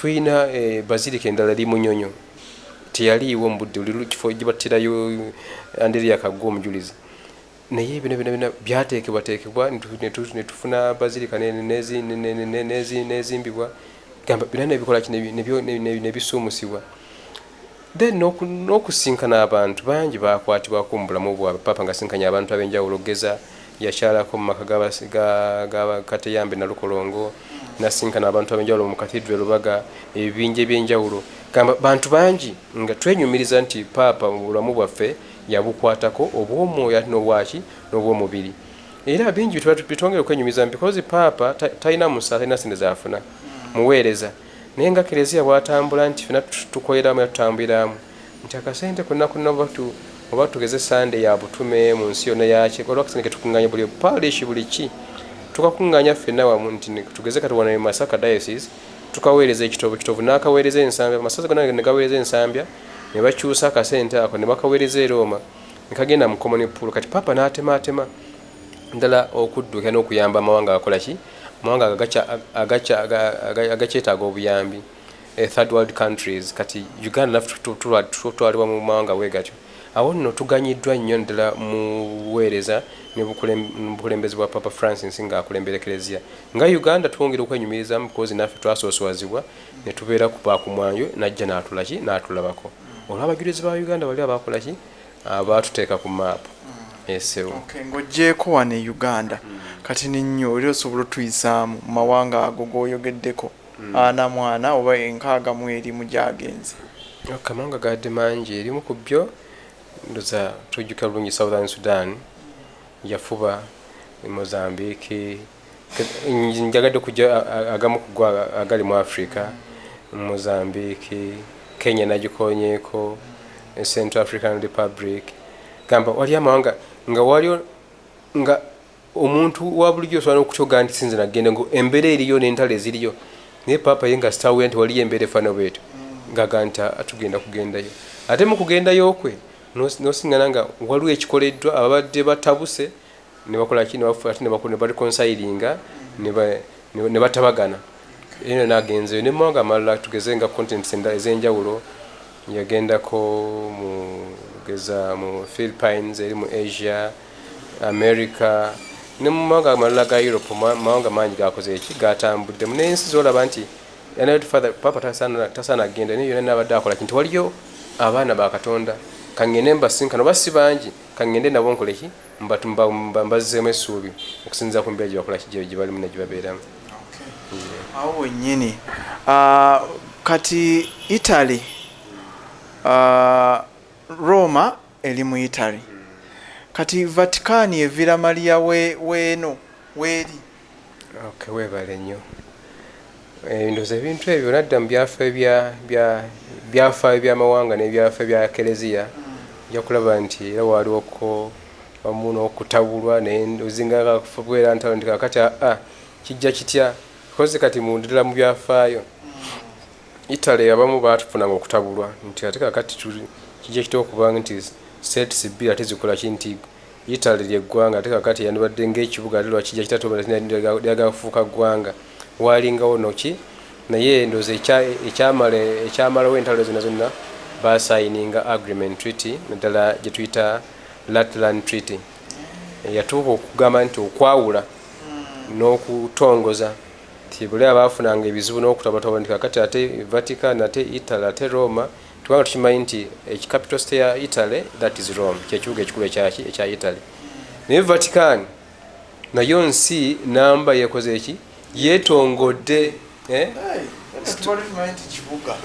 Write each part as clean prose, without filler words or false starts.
Tulina basilica endala eri Munyonyo, teyaliiwo mu budde buli kifo gye battirayo Andereya Kaggwa omujulizi. Naye bino byonna byonna byateekebwateekebwa ne tufuna basilica nezimbibwa, gamba byonna nebikola ki, ne bisuumusibwa. Then n'okusinkana abantu bangi bakwatibwako mu bulamu bwabwe. Papa nga sinkanya abantu ab'enjawulo, geza yakyalako mu maka ga Kateyambe Nalukolongo, nasinkana abantu ab'enjawulo mu Cathedral Lubaga, ebibinja ebyenjawulo, gamba bantu bangi nga twenyumiriza nti Paapa mu bulamu bwaffe yabukwatako obw'omwoyo ate n'obwaki n'obw'omubiri. Era bingi bitwongera okwenyumiza because Paapa talina musa, talina sente zafuna, muweereza. Naye nga Kereziya bwatambula nti fena tukoleramu era tutambuliramu nti akasente konna konna, oba tugeze Sande ya butume mu nsi yonna yaki, waliwo akasente ketukuŋŋanya buli parish, buli ki tukakuŋŋanya ffenna wamu nti tugeze kati wano e Masaka Diocese tukaweereza ekitovu, Kitovu n'akaweereza Ensambya, amasaza gonna ne gaweereza Ensambya, ne bakyusa akasente ako ne bakaweereza e Roma ne kagenda mu common pool. Kati Papa n'atemaatema ddala okudduka n'okuyamba amawanga agakola ki, amawanga agakyetaaga obuyambi, third world countries. Kati Uganda naffe tutwalibwa mu mawanga bwe gatyo. Awo nno tuganyiddwa nnyo ddala mu buweereza ne bukulembeze bwa Papa Francis ng'akulembera Ekereziya. Nga Uganda twongera okwenyumirizamu because naffe twasoosowazibwa ne tubeera ku mwanjo, najja n'atulaki n'atulabako olw'abajulizi ba Uganda bali abakola ki, abaatuteeka ku maapu esewo. Okay, ng'oggyeeko wano e Uganda, kati nnyo oli osobola otuyisaamu mu mawanga ago g'oyogeddeko 44 oba 61 gyagenze? Amawanga gadde mangi. Erimu ku byo ndoza tujjuka bulungi Southern Sudan yafuba, Mozambique. Njagadde kujja agamu ku go agali mu Africa: Mozambique, Kenya nagikonyeeko, Central African Republic. Gamba wali amawanga nga waliyo nga omuntu wa bulijjo osobola n'okutyoga nti sinze nagenda ngo embeera eriyo n'entalo eziriyo, naye Paapa ye nga sitawulira nti waliyo embeera efaanana bwetyo, ng'aga nti tugenda kugendayo. Ate mu kugendayo kwe n'osiŋŋana nga waliwo ekikoleddwa, ababadde batabuse ne bakola ki, ate ne bareconcilinga ne batabagana. Era nagenzeyo ne mawanga amalala, tugeze nga continents ez'enjawulo yagendako, mu geza mu Philippines eri mu Asia, America ne mu mawanga amalala ga Europe. Mawanga mangi gakoze eki, gatambuddemu n'ensi zolaba nti father Papa tasaana agenda, naye yonna nabadde akola ki nti waliyo abaana ba Katonda, kaŋŋende mbasinkana, oba si bangi kaŋŋende nabo nkoleki, mbazzeemu essuubi okusinziira ku mbeera gye bakola ki, gye balimu ne gye babeeramu. Awo wennyini. Kati Italy, Roma eri mu Italy, kati Vatican e Villa Maria weeno weeri? Okay, weebale nnyo. Ndowooza ebintu ebyo nadda mu byafaayo by'amawanga n'ebyafaayo bya Kereziya, ojja kulaba nti era waliwoko wamu n'okutabulwa, naye ozinga kubeera ntalo nti kakati aa kijja kitya, kozi kati mu ddala mu byafaayo Italy abamu baatufunanga okutabulwa nti ate kakati kijja kitya okuba nti states bbiri ate zikola ki, nti Italy lyeggwanga, ate kakati yandibadde ng'ekibuga, ate lwaki kijja kitya lyagala kufuuka ggwanga? Walingawo noki, naye ndowooza ekyamalawo entalo zonna zonna, basayininga agreement, treaty, naddala gye tuyita Lateran Treaty, yatuuka okugamba nti okwawula n'okutongoza nti buli abaafunanga ebizibu n'okutabataba nti kakati ate Vatican, ate Italy, ate Roma, tubanga tukimanyi nti capital city ya Italy, that is Rome, kyekibuga ekikulu ekyaki ekya Italy. Naye Vatican nayo nsi namba yekoze eki, yeetongodde, eh?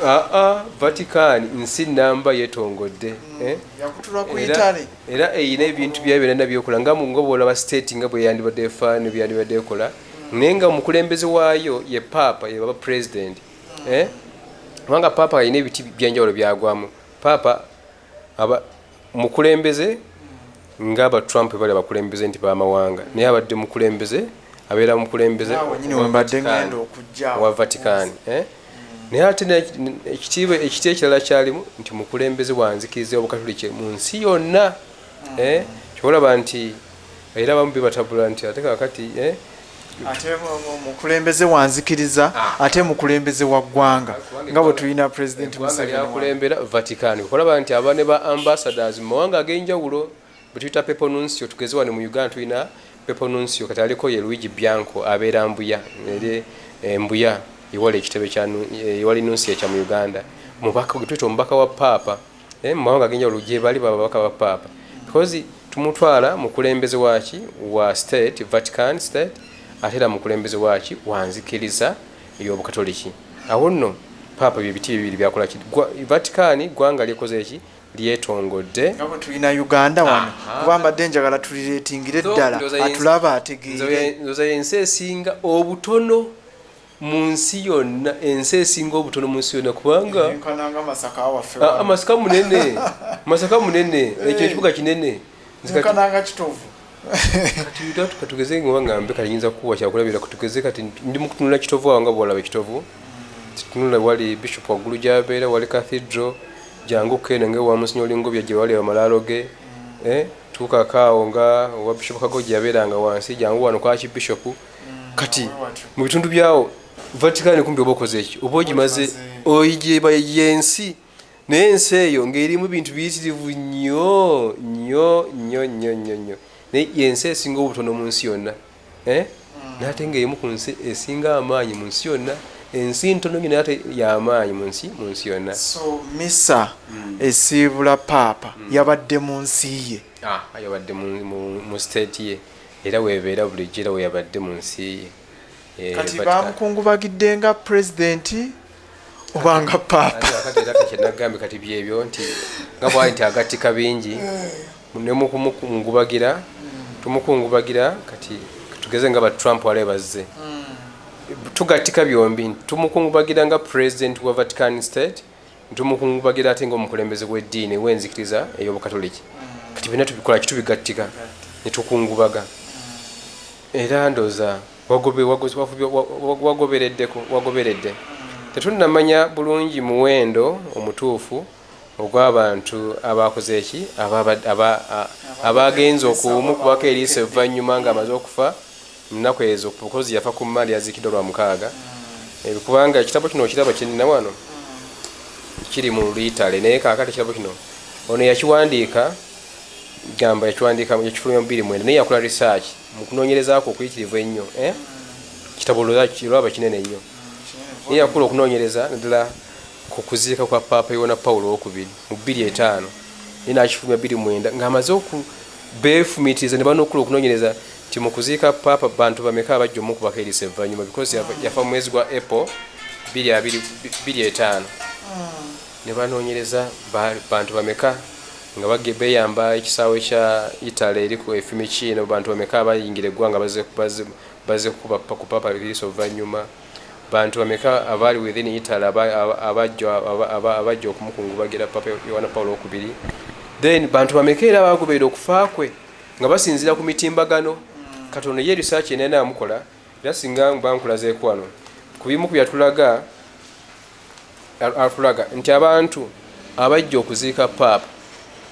Aa, Vatican nsi namba yeetongodde, eh? Era eyina ebintu byayo byonna byokola nga bwolaba state nga bwe yandibadde efaana, byandibadde ekola, naye nga omukulembeze waayo ye Paapa, yebaba president, eh? Kubanga Paapa alina ebiti byenjawulo byagwamu. Paapa aba mukulembeze nga Trump bali abakulembeze nti bamawanga, naye abadde mukulembeze, abeera mukulembeze wa Vatican, eh? Naye ate ekitiibwa ekiti ekirala kyalimu nti mukulembeze wa nzikiriza obukatuliki mu nsi yonna, eh? Kyolaba nti era abamu bibatabula nti ate kakati, eh? Ate mukulembeze wanzikiriza, ate mukulembeze wa ggwanga, nga bwe tulina President Museveni. Lyakulembera Vatican. Okulaba nti aba ne ba ambassadors mu mawanga ag'enjawulo bwe tuyita papal nuncio. Tugeze wano mu Uganda tulina papal nuncio, kati aliko ye Luigi Bianco, abeera Mbuya, eri Mbuya ewali ekitebe kya ewali nuncio kya mu Uganda. Mubaka tuyita omubaka wa paapa mu mawanga ag'enjawulo gye bali bababaka ba paapa, because tumutwala mukulembeze waki? Wa state, Vatican State, ate era mukulembeze waki? Wanzikiriza ey'Obukatoliki. Awo nno paapa bye biti bibiri byakola ki? Vatican ggwanga lyekoze eki? Lyetongodde. Nga bwe tulina Uganda wano, kuba mbadde njagala tulireetingire ddala atulaba ategeere. Ndowooza yensi esinga obutono mu nsi yonna, ensi esinga obutono mu nsi yonna, kubanga Enkananga Masaka waffe. Masaka munene, Masaka munene, ekyo ekibuga kinene. Enkananga Kitovu. Kati katugeze nga ngambe, kati nyinza kukuwa kyakulabira. Tugeze kati ndi mukutunula Kitovu awo, nga bwolaba Ekitovu, tunula wali bishop waggulu gyabeera, wali cathedral, jangu keno nga ewa Monsignor Ngobya gye wali amalaalo ge, tuukako awo nga owa Bishop Kago gye yabeeranga wansi, jangu wano kwa Archbishop. Kati mu bitundu byawo Vatican kumbi oba okoze eki? Oba ogimaze, ogiba yensi. Naye ensi eyo ng'erimu bintu biyitirivu nnyo nnyo nnyo nnyo nnyo nnyo, naye yensi esinga obutono mu nsi yonna, eh? Naye ng'erimu ku nsi esinga amaanyi mu nsi yonna. Ensi ntono nnyo naye ate y'amaanyi mu nsi yonna. So misa esiibula paapa yabadde mu nsi ye? Ah, yabadde mu state ye, era weebeera bulijjo, era weyabadde mu nsi ye. Kati Vatican. Bamukungubagidde nga pulezidenti oba nga paapa? Ate kati era kyenagambye kati byebyo nti nga bwali nti agattika bingi ne mukumukungubagira, tumukungubagira. Kati tugeze nga ba Trump wale bazze, tugattika byombi: tumukungubagira nga president wa Vatican State, tumukungubagira ate nga omukulembeze w'eddiini w'enzikiriza ey'Obukatoliki. Kati byonna tubikola kitubigattika ne tukungubaga. Era ndooza wagobereddeko, wagoberedde. Tetunnamanya bulungi muwendo omutuufu ogw'abantu abakoze eki, abagenze okumukubako eriiso evvannyuma ng'amaze okufa mu nnaku ezo, because yafa ku Mande, yaziikiddwa lwa mukaaga. Kubanga ekitabo kino okiraba kinina wano, kiri mu Luyitale, naye kaakati ekitabo kino ono yakiwandiika, gamba yakiwandiika, yakifulumya mu 2009, naye yakola research mu kunoonyerezaako okuyitirivu ennyo, eh? Kitabo lwaba kinene nnyo, naye yakola okunoonyereza naddala ku kuziika kwa Paapa Yowana Pawulo owokubiri mu 2005, naye nakifulumya 2009 ng'amaze oku beefumiitiriza ne banokola okunoonyereza nti mu kuziika paapa bantu bameka abajja omukubako eriiso evvannyuma, because yafa mu mwezi gwa April 2025, ne banoonyereza bantu bameka nga beeyamba ekisaawe kya Italy eri ku Fiumicino, bantu bameka abayingira eggwanga baze kukuba ku paapa eriiso oluvannyuma, bantu bameka abaali within Italy abajja okumukungubagira Papa Yohana Paulo owokubiri, then bantu bameka era bagoberera okufa kwe nga basinziira ku mitimbagano. Katono ye research enene amukola, era singa bankulazeeko wano ku bimu ku byatulaga, atulaga nti abantu abajja okuziika paapa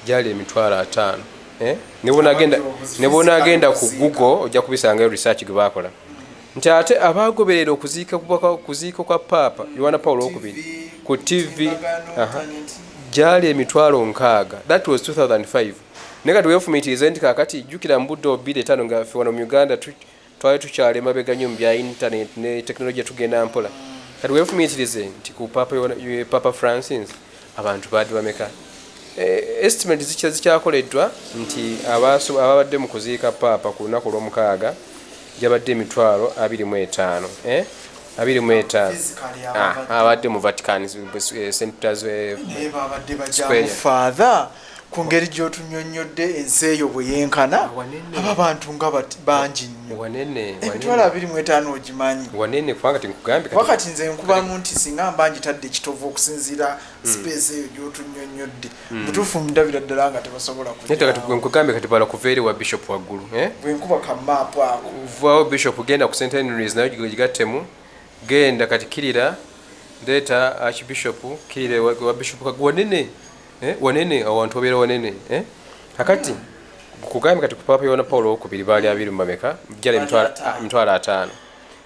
gyali 50,000, eh? Ne bwonagenda ku Google ojja kubisangayo research gwe bakola, nti ate abagoberera okuziika kwa Paapa Yohana Paulo owokubiri ku TV, aha, gyali 60,000. That was 2005. Naye kati weefumiitirize nti kakati jjukira mu budde obwo 2005 nga ffe wano mu Uganda twali tukyali emabega nnyo mu bya internet ne tekinologiya, tugenda mpola. Kati weefumiitirize nti ku Papa Francis abantu baadde bameka? Estimate zikyakoleddwa nti ababadde mu kuziika paapa ku lunaku olwomukaaga gyabadde 25,000, eh? 25. Physically Ah, ababadde. Abadde mu Vatican, St Peters Naye babadde Square. bajamu Father, ku ngeri gy'otunyonnyodde ensi eyo bwe yenkana, Wanene. aba bantu nga bangi nnyo. Wanene. 25,000 ogimanyi. Wanene, kubanga tinkugambye. Kuba kati nze nkubamu nti singa mba ngitadde Ekitovu okusinziira space eyo gy'otunyonnyodde, butuufu ndabira ddala nga tebasobola Naye kati kujaawo. Nkugambye kati bala kuva eri wa bishop waggulu, eh? Bwe nkuba ka maapu ako. Vaawo bishop, genda ku St Henrys nayo gigattemu, genda kati kirira, ndeeta archbishop, kirira wa bishop wanene, eh? Wanene awantu wabeera wanene, eh? Kakati kugambye kati ku Papa Yohana Paul owokubiri baali abiri mu bameka? Jala Baali ataano. 50,000.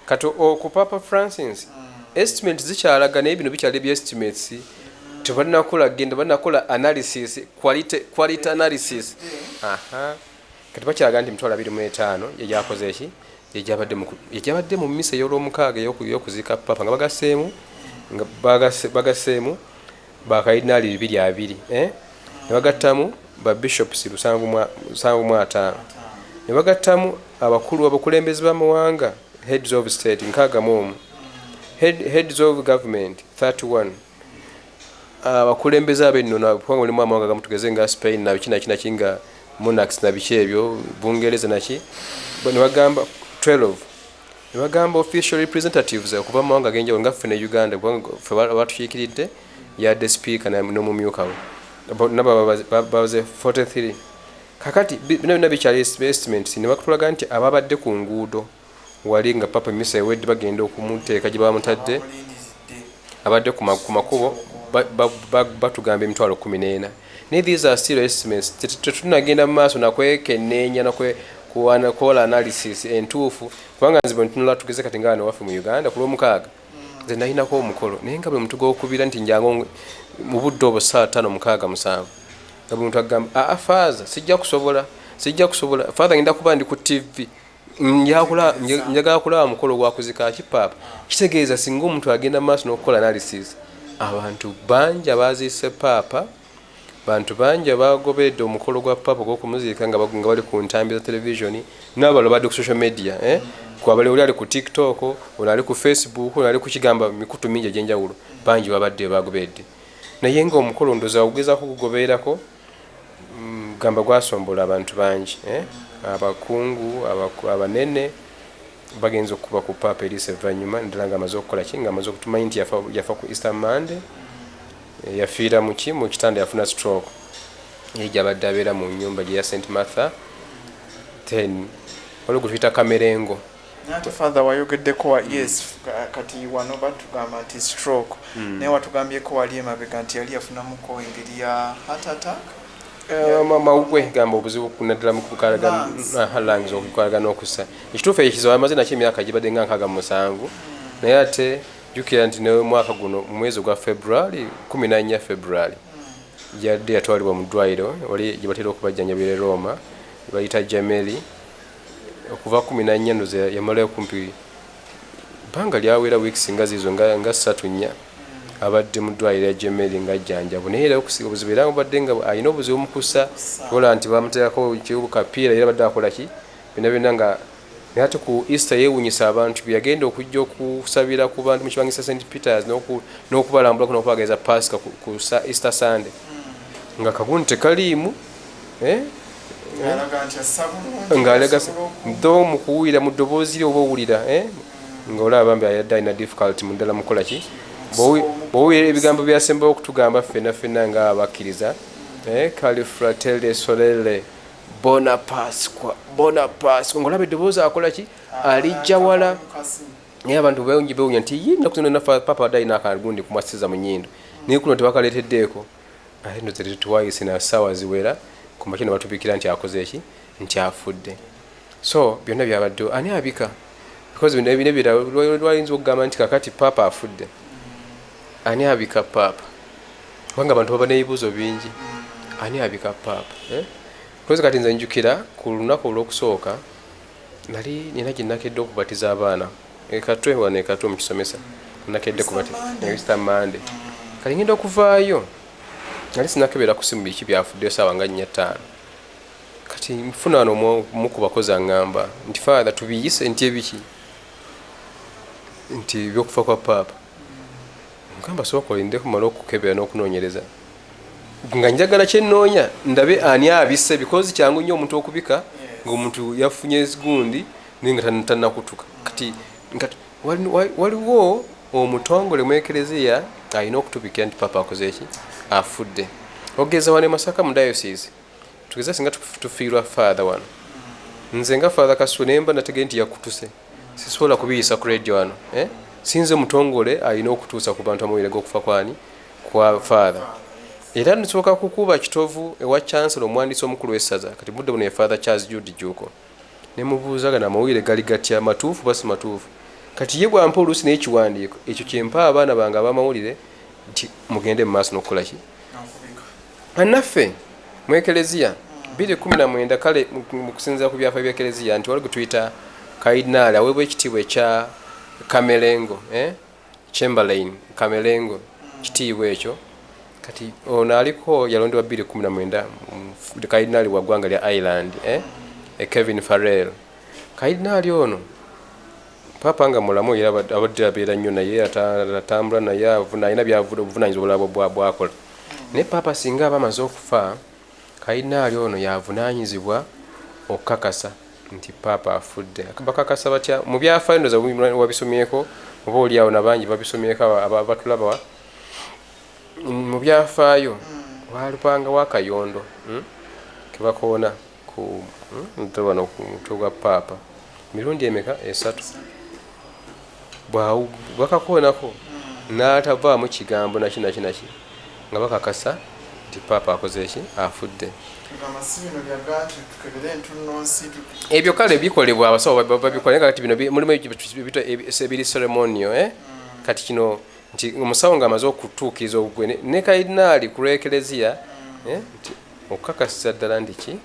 Kati ku Papa Francis, estimate zikyalaga, naye bino bikyali bya estimates. Tebanakola genda banakola analysis, quality analysis. Aha, kati bakyalaga nti 25000 yegyakoze eki, yegyabadde mu misa ey'olwomukaaga ey'okuziika papa, nga bagaseemu, nga bagaseemu bakalidinaali 220, eh? Ne bagattamu ba bishops 75, ne bagattamu abakulu, abakulembeze b'amawanga, heads of state 61, heads of government 31, abakulembeze ab'ennono, kubanga mulimu amawanga gamu, tugeze nga Spain nabiki naki naki, nga monarchs nabiki ebyo, Bungereza naki, ne bagamba 12, ne bagamba official representatives okuva mu mawanga ag'enjawulo, nga ffe ne Uganda, kubanga ffe batukiikiridde yadde speaker n'omumyuka we. Nabo babaze 43. Kakati bino byonna bikyali estimates. Ne bakutulaga nti ababadde ku nguudo wali nga papa misa ewedde, bagenda okumuteeka gye bamutadde, abadde ku makubo batugamba 140,000. Naye these are still estimates. Tetunagenda mu maaso nakwekenneenya, kukola analysis entuufu, kubanga nze bwe ntunula, tugeze kati nga wano waffe mu Uganda, ku lwomukaaga nze nalinako omukolo, naye nga bwe muntu gwokubira nti njangu mu budde obwo saa 5, 6, 7, nga buli muntu agamba, "Aa faaza, sijja kusobola, sijja kusobola faaza, ngenda kuba ndi ku TV, njagala kulaba mukolo gwakuzika ki paapa." Kitegeeza singa omuntu agenda mu maaso n'okukola analysis, abantu bangi abaziise paapa, bantu bangi abagoberedde omukolo gwa paapa ogwokumuziika, nga bali ku ntambi za televisioni, n'abalala badde ku social media, eh? Kwabali oli ali ku TikTok, ono ali ku Facebook, ono ali ku kigamba mikutu mingi egyenjawulo, bangi babadde bagoberedde. Naye nga omukolo ndoza ogezaako kugobererako, gamba gwasombola abantu bangi, eh? Abakungu abanene bagenza okukuba ku paapa eriiso evvannyuma, naddala nga amaze okukola ki, nga amaze okutumanyi nti yafa ku Easter Monday. Yafiira muki, mu kitanda, yafuna stroke, ye gyabadde abeera mu nyumba gye ya St Martha 10, waliwo gwe tuyita Kamerengo. Ate father, wayogeddeko wa, yes, kati wano batugamba nti stroke, naye watugambyeko wali emabega nti yali yafunamuko engeri ya heart attack. Mawugwe, gamba obuzibu naddala mu lungs, okukolagana n'okussa. Ekituufu ekizibu amaze nakyo emyaka gibadde nga 67, naye ate jjukira nti nemwaka guno mu mwezi ogwa February, 14 February, yadde yatwalibwa mu ddwaliro wali gye batera okubajjanjabira e Roma, bayita Gemelli. Okuva 14 ndoza yamalayo kumpi bbanga lyawera weeks nga zizo nga 3, 4, abadde mu ddwaliro ya Gemelli nga ajjanjabu. Naye era obuzibu era bubadde nga alina obuzibu mu kussa, ola nti bamuteekako kapiira, era badde akola ki byonna byonna nga. Naye ate ku Easter yeewunyisa abantu bwe yagenda okujja okusabira ku bantu mu kibangisa St Peters n'okubalambulako n'okubageza Pasika ku Easter Sunday, nga kagundi tekaliimu, eh? Alaga nti assa bulungi. Ng'alaga asobola ddo mu kuwulira mu ddoboozi lye oba owulira, eh? Ng'olaba bambi ayadde alina difficulty mu ddala mukola ki. Bw'owulira ebigambo byasembayo okutugamba ffenna ffenna nga abakkiriza, eh? "Cari fratelli e sorelle, buona Pasqua, buona Pasqua," ng'olaba eddoboozi akola ki, alijja wala. Naye abantu bangi bewunya nti ye ennaku zino papa adde alina akagundi kumwasiza mu nnyindo, naye kuno tebakaleeteddeeko. Ate nno tetuwayise na ssaawa ziwera, ku makya ne batubikira nti akoze eki, nti afudde. So byonna byabaddewo, ani abika? Because bino ebino ebirala lwayinza okugamba nti kakati papa afudde, ani abika papa? Kubanga abantu baba n'ebibuuzo bingi, ani abika papa, eh? Because kati nze njukira ku lunaku olwokusooka nali nina gye nakedde okubatiza abaana ekatwe wano ekatwe mu kisomesa, nakedde kubatiza Easter Monday. Kati ngenda okuvaayo, nali sinakebera ku simu biki byafuddeyo, saawa nga 4, 5. Kati nfuna wano omu ku bakozi aŋŋamba nti, "Father, tubiyise nti ebiki, nti ebyokufa kwa paapa." Ngamba, "Sooka olindeko male okukebera n'okunoonyereza, nga njagala kyenoonya ndabe ani abisse," because kyangu nnyo omuntu okubika ng'omuntu yafunye gundi naye nga tannakutuka. Kati nga waliwo omutongole mu ekereziya alina okutubikira nti papa akoze eki, afudde. Ogeza wano e Masaka mu diocese, tugeze singa tufiirwa father wano, nze nga Father Kasu, naye mba nategere nti yakutuse, sisobola kubiyisa ku radio wano, eh? Sinze mutongole alina okutuusa ku bantu amawulire g'okufa kwani, kwa father. Era nsooka kukuba kitovu ewa chancellor, omuwandiisi omukulu w'essaza, kati budde buno ye Father Charles Jude Juuko, ne mubuuza gano amawulire gali gatya, matuufu basi matuufu. Kati Kati ye bwampa oluusi n'ekiwandiiko ekyo kyempa abaana bange ab'amawulire nti mugende mu maaso n'okukola ki. Annaffe mu Ekereziya 219, kale mu kusinziira ku byafaayo by'Ekereziya nti waliwo gwe tuyita Kayidinaali aweebwa ekitiibwa ekya Kamelengo, eh? Chamberlain Kamelengo, kitiibwa ekyo. Kati ono aliko yalondebwa 219, Kayidinaali wa ggwanga lya Ireland, eh? Kevin Farrell. Kayidinaali ono Papa nga mulamu era abadde abeera nnyo naye, atambula naye, alina obuvunaanyizibwa obulala bwakola. Naye Papa singa aba amaze okufa, Kayidinaali ono yavunaanyizibwa okukakasa nti Papa afudde. Bakakasa batya? Mu byafaayo ndowooza wabisomyeko, oba oli awo nabangi babisomyeko abatulaba. Mu byafaayo walupangawo akayondo kebakoona ku wano ku mutwe gwa Paapa mirundi emeka? 3. Bwakakoonako n'atavaamu kigambo naki naki naki, nga bakakasa nti Paapa akoze eki? Afudde. Ebyo kale bikolebwa abasawo babikola, naye kati bino mulimu ebiri ceremonial, eh? Kati kino nti omusawo ng'amaze okutuukiriza obugwe ne Kayidinaali ku lw'Ekereziya, nti okukakasiza ddala nti ki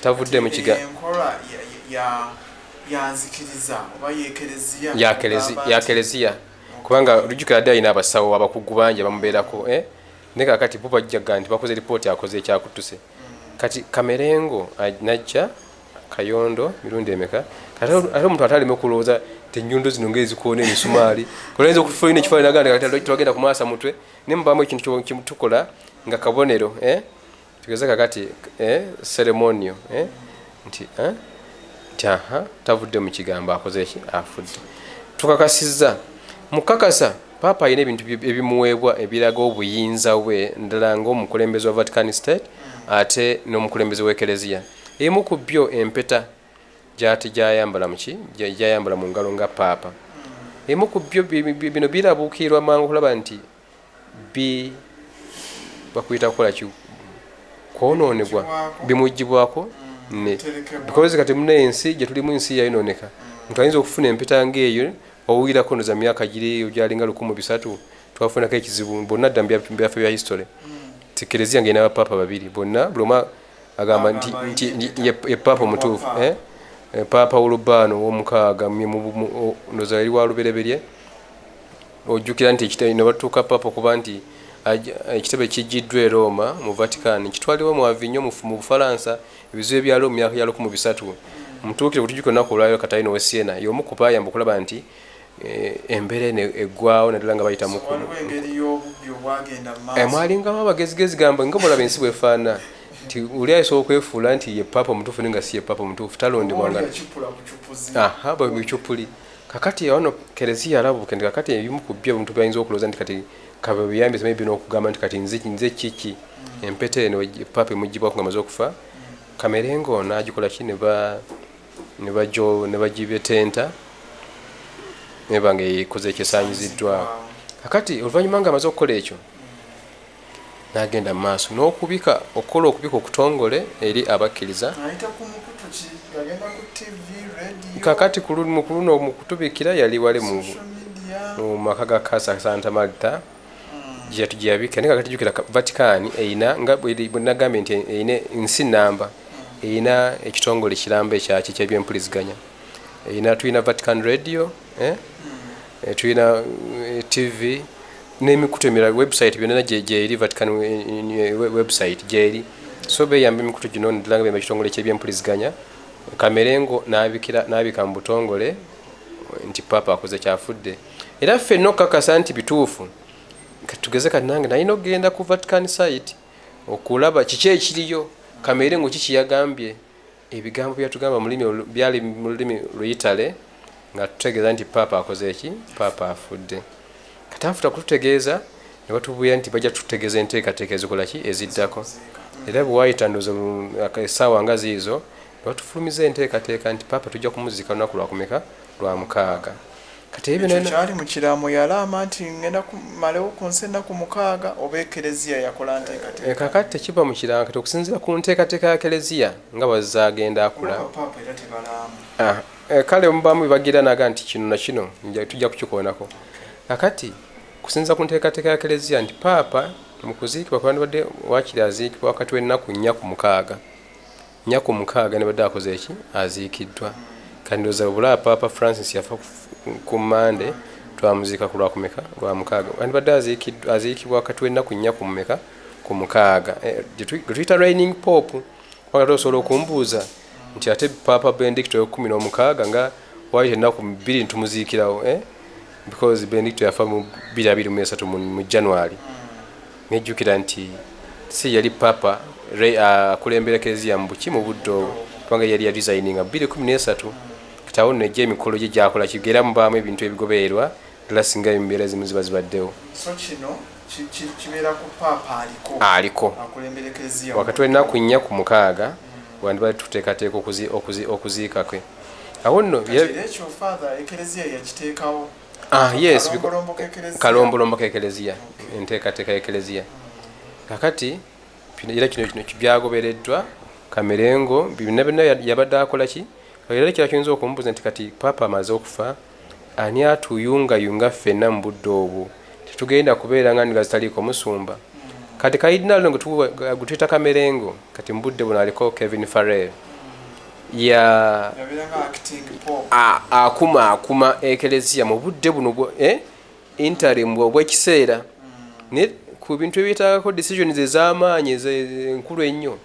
tavudde mu kiga ya Kereziya, kubanga lujjukira dde alina abasawo abakugu bangi abamubeerako, eh? Naye kakati bo bajjaga nti bakoze ripooti, akoze ekyakutuse. Kati Kamerengo najja kayondo mirundi emeka? Kati ate omuntu ate aleme okulowooza nti ennyundo zino ngaezikoona emisumaali, olayinza okufuina ekifaananyi naga nti twagenda kumwasa mutwe, naye mubaamu ekintu tukola nga kabonero, eh? Tugeze kakati, eh, ceremonial, eh? Nti nti aha, tavudde mu kigambo, akoze eki? Afudde. Tukakasizza. Mukakasa Paapa alina ebintu ebimuweebwa ebiraga obuyinza bwe ndala ng'omukulembeze wa Vatican State ate n'omukulembeze w'Ekereziya. Emu ku byo empeta gyati gyayambala muki, gyayambala mu ngalo nga Paapa. Emu ku byo bino birabuukirwa mangu okulaba nti bi bakuyita kukola ki, kwonoonebwa, bimugibwako ne because kati muna ensi gye tulimu, ensi yayonooneka. Omuntu ayinza okufuna empeta ng'eyo owulirako ndoza myaka giri gyalinga 1300 twafunako ekizibu bonna dda mu byaffe bya history ti Kereziya ng'erina bapaapa babiri, bonna buli omu agamba nti ye paapa omutuufu, eh? Paapa Ulubaano ow'omukaaga ndoza yali wa lubereberye. Ojjukira nti ne batuuka paapa okuba nti ekitebe kijjiddwa e Roma mu Vatican, kitwalibwa mu Avignon mu Bufalansa. Ebizibu ebyaliwo mu myaka gya 1300 mutuukire bwetujjuka olunaku olwaliro Katalina ow'e Siena y'omu ku baayamba okulaba nti embeera eno eggwawo, naddala nga bayita mu mwalingamu abagezigezi gamba nga bolaba ensi bwefaana nti oli asobola okwefuula nti ye paapa omutuufu naye nga si ye paapa omutuufu, talondebwanga aha bwebicupuli. Kakati wano Kereziya alabuke nti kakati ebimu ku byo ebintu byayinza okulowooza nti kati kabe biyambise maybe n'okugamba nti kati nze kiki, empeta eno paapa emugibwako nga amaze okufa. Kamerengo n'agikola ki, ne bagibetenta neba nga ekoze ekyesanyiziddwawo. Kakati oluvannyuma nga amaze okukola ekyo, n'agenda mu maaso n'okubika, okukola okubika okutongole eri abakkiriza. Kakati ku luno mu kutubikira yali wali mu maka ga Casa Santa Marta gye yabika. Naye kakati jjukira Vatican eyina, nga bwe nagambye nti eyina ensi namba, eyina ekitongole kiramba ekyaki kyebyempuliziganya eyina. Tulina Vatican Radio, eh? Tulina TV n'emikutu emirala, website byonna gyeri, Vatican website gyeri. So beyamba emikutu gino naddala nga beyamba ekitongole ky'ebyempuliziganya. Kamerengo n'abikira, n'abika mu butongole nti paapa akoze kyafudde. Era ffenna okukakasa nti bituufu, tugeze kati nange nalina okugenda ku Vatican site okulaba kiki ekiriyo, Kamerengo kiki yagambye. Ebigambo byatugamba byali mu lulimi Luyitale nga tutegeeza nti paapa akoze eki? Paapa afudde. Kati afuta kututegeeza ne batubuulira nti bajja tutegeeza enteekateeka ezikola ki, eziddako. Era bwe waayita ndowooza essaawa nga ziizo ne batufulumiza enteekateeka nti paapa tujja kumuziika lunaku lwakumeka? Lwa mukaaga. Kati ebyo Ekyo kyali mu kiraamo, yalaama nti ngenda kumalewo ku nsi ennaku 6, oba ekereziya yakola nteekateeka? Kakati tekiva mu kiraamo. Kati okusinziira ku nteekateeka ya kereziya nga bwazze agenda akula, Oba paapa era tebalaama? Kale mubamu bagira naga nti kino na kino tujja kukikoonako. Kakati kusinziira ku nteekateeka ya kereziya nti paapa mu kuziikibwa kwandibadde wakiri aziikibwa wakati w'ennaku 4 ku 6, 4 ku 6 nebadde akoze eki, aziikiddwa. Kati ndowooza bulaba Paapa Francis yafa ku Mande, twamuziika ku Lwakumeka, Lwamukaaga. Wandibadde aziikibwa wakati w'ennaku 4 ku mumeka, ku 6, gwe tuyita reigning pope. Kubanga ate osobola okumbuuza nti ate Paapa Benedicto 16 nga wayita ennaku 2 ntumuziikirawo, eh? Because Benedicto yafa mu 2023 mu January. Nejjukira nti si yali papa akulembera ekereziya mu buki, mu budde obwo, kubanga yali yaresigninga 2013. Kati awo nno ejja emikolo gye gyakola kigera mubaamu ebintu ebigobererwa ddala singa embeera zimu ziba zibaddewo. So kino kibeera ku paapa aliko? Aliko. Akulembera ekereziya. Wakati w'ennaku 4 ku 6 wandibadde tuteekateeka okuziika kwe. Awo nno Kati era ekyo, Father, ekereziya yakiteekawo? Yes. Kalombolombo k'ekereziya. Kalombolombo k'ekereziya, enteekateeka y'ekereziya. Kakati era kino byagobereddwa kamerengo byonna byonna yabadde akola ki. Era ekirala kyoyinza okumbuuza nti kati paapa amaze okufa, ani atuyungayunga ffenna mu budde obwo? Tetugenda kubeera nga ndiga zitaliiko musumba. Kati kalidinaali ono gwe tuyita kamerengo kati mu budde buno aliko Kevin Farrell ya Yabeera nga acting pope. Akuma akuma ekereziya mu budde buno interim obw'ekiseera. Naye ku bintu ebyetaagako decisions ez'amaanyi, enkulu ennyo,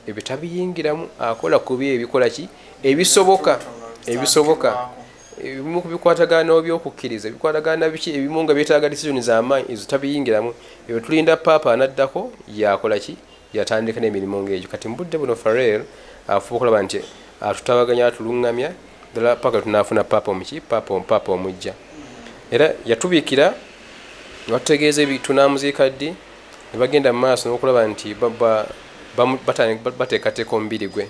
ebyo tabiyingiramu. Akola ku byo ebikola ki, ebisoboka, ebisoboka ebimu ku bikwatagana n'ebyokukkiriza, ebikwatagana biki, ebimu nga byetaaga decisions z'amaanyi, ezo tabiyingiramu. Ebyo tulinda paapa anaddako yakola ki, yatandika n'emirimu ng'egyo. Kati mu budde buno Farrell afuba okulaba nti atutabaganya, atuluŋŋamya ddala paka tunaafuna paapa omuki, paapa omujja. Era yatubiikira ne batutegeeza tunaamuziika ddi, ne bagenda mu maaso n'okulaba nti bateekateeka omubiri gwe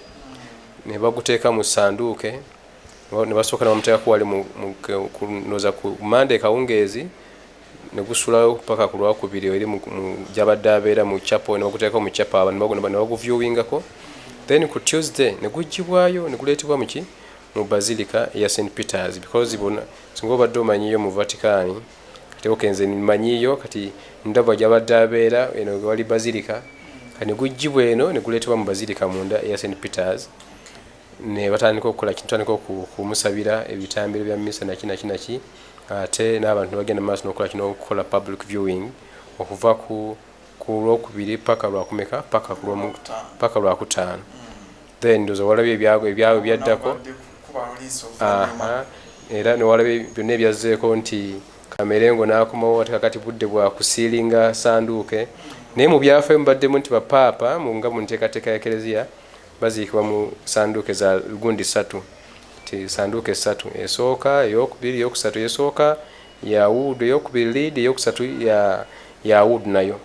ne baguteeka mu sanduuke, ne basooka ne bamuteekako wali ndowooza ku Mande kawungeezi, ne gusulawo paka ku Lwakubiri eri gy'abadde abeera mu chapel, ne baguteekako mu chapel, abantu ne baguviewingako. Then ku Tuesday ne guggyibwayo ne guleetebwa muki, mu basilica eya St Peters, because bonna singa obadde omanyiyo mu Vatican. Kati okay, nze mmanyiyo, kati ndaba gy'abadde abeera eno wali basilica. Kati ne guggyibwa eno ne guleetebwa mu basilica munda eya St Peters, ne batandika okukola kintu, tandika okumusabira ebitambiro bya misa naki naki naki. Ate n'abantu ne bagenda maaso n'okukola kino, okukola public viewing okuva ku Lwokubiri paka Lwakumeka, paka ku paka Lwakutaano. Then ndowooza walabye ebyabwe byaddako. Aha. Era newalabye byonna ebyazzeeko nti kamerengo n'akomawo, ate kakati budde bwa kusealinga sanduuke. Naye mu byafaayo mubaddemu nti bapaapa nga mu nteekateeka ya kereziya baziikibwa mu sanduuke za gundi ssatu, ti sanduuke ssatu: esooka, eyokubiri, eyokusatu. Esooka ya wood, eyokubiri lead, eyokusatu ya wood nayo,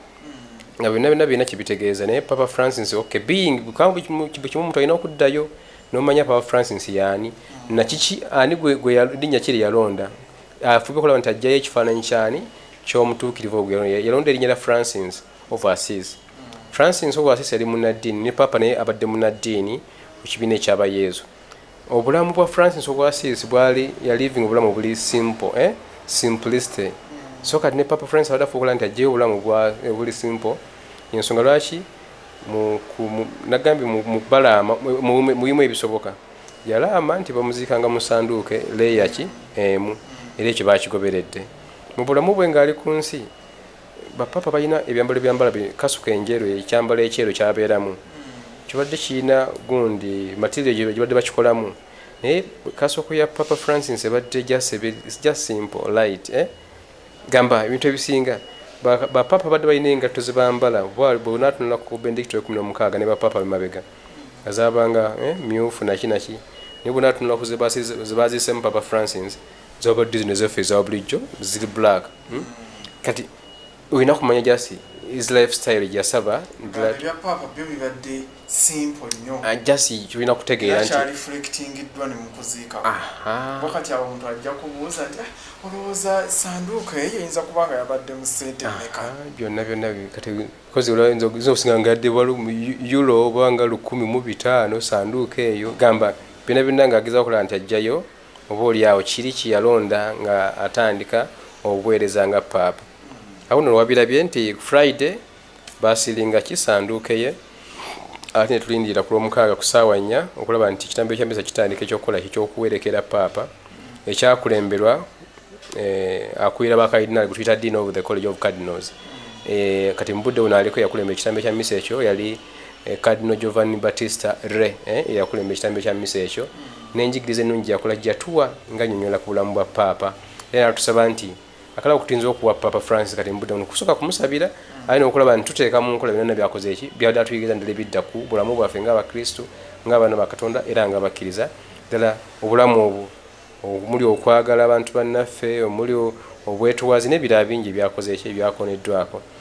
nga byonna byonna birina kyebitegeeza. Naye Papa Francis, okay, being buli kimu omuntu alina okuddayo nomanya Papa Francis yaani nakiki, ani gwe linnya ki lyeyalonda. Afube okulaba nti ajjayo ekifaananyi kyani, ky'omutuukirivu ogwo. Yalonda erinnya lya Francis of Assisi. Francis of Assisi yali munnaddiini, ne papa naye abadde munnaddiini mu kibiina ekyabayeezu. Obulamu bwa Francis of Assisi bwali yaliving obulamu obuli simple, eh? Simplicity. So kati ne Papa Francis abadde afuba okulaba nti ajjayo obulamu obuli simple. Ensonga lwaki nagambye mu balaama mubimu ebisoboka, yalaama nti bamuziikanga mu sanduuke leeya ki emu, era ekyo bakigoberedde. Mu bulamu bwe ng'ali ku nsi, bapapa balina ebyambalo byambala kasuka enjeru, ekyambalo ekyeru kyabeeramu kibadde kirina gundi material gye badde bakikolamu. Naye kasoko ya Papa Francis ebadde just simple, light, eh? Gamba ebintu ebisinga bapapa badde balina engatto zebambala. Bwonatunula ku Benedicto 16 ne bapapa bemabega nga zabanga myufu naki naki, naye bwonatunula ku zebaziisemu Papa Francis, zabadde zino ezaffe eza bulijjo ziri black, Kati olina kumanya just His lifestyle gyeyasaba. Ebya paapa byo bibadde simple nnyo. Just tulina kutegeera nti kyareflectingiddwa ne mukuziika. Wakati awo omuntu ajja kubuuza nti, "Ah, olowooza sanduuka eyo eyinza kuba nga yabadde mu ssente mmeka?" Byonna byonna kati kozi oyinza okusinga nga yadde euro oba nga 1500 sanduuka eyo. Gamba byonna byonna ng'agezaako okulaba nti ajjayo oba oli awo kiri kyeyalonda nga atandika obuweereza nga paapa. Awo nno wabirabye nti Friday basiringa ki sanduuke ye, ate ne tulindirira ku Lwomukaaga ku ssaawa 4 okulaba nti ekitambiro kya misa kitandika ekyokukola ekyokuwerekera paapa, ekyakulemberwa akulira bakardinali gwe tuyita Dean of the College of Cardinals. Kati mu budde buno aliko yakulembera ekitambiro kya misa ekyo yali Cardinal Giovanni Battista Re, yakulembera ekitambiro kya misa ekyo n'enjigiriza ennungi yakola jatuwa nga nnyonnyola ku bulamu bwa paapa. Era natusaba nti akalabo kutuyinza okuwa Papa Francis kati mu budde buno kusooka kumusabira, aye n'okulaba nti tuteeka mu nkola byonna byakoze eki byadde atuyigiriza ddala ebidda ku bulamu bwaffe ng'Abakristu, ng'abaana ba Katonda era ng'abakkiriza ddala obulamu obwo omuli okwagala abantu bannaffe, omuli obwetowazi n'ebirala bingi ebyakoze eki ebyakoneddwako.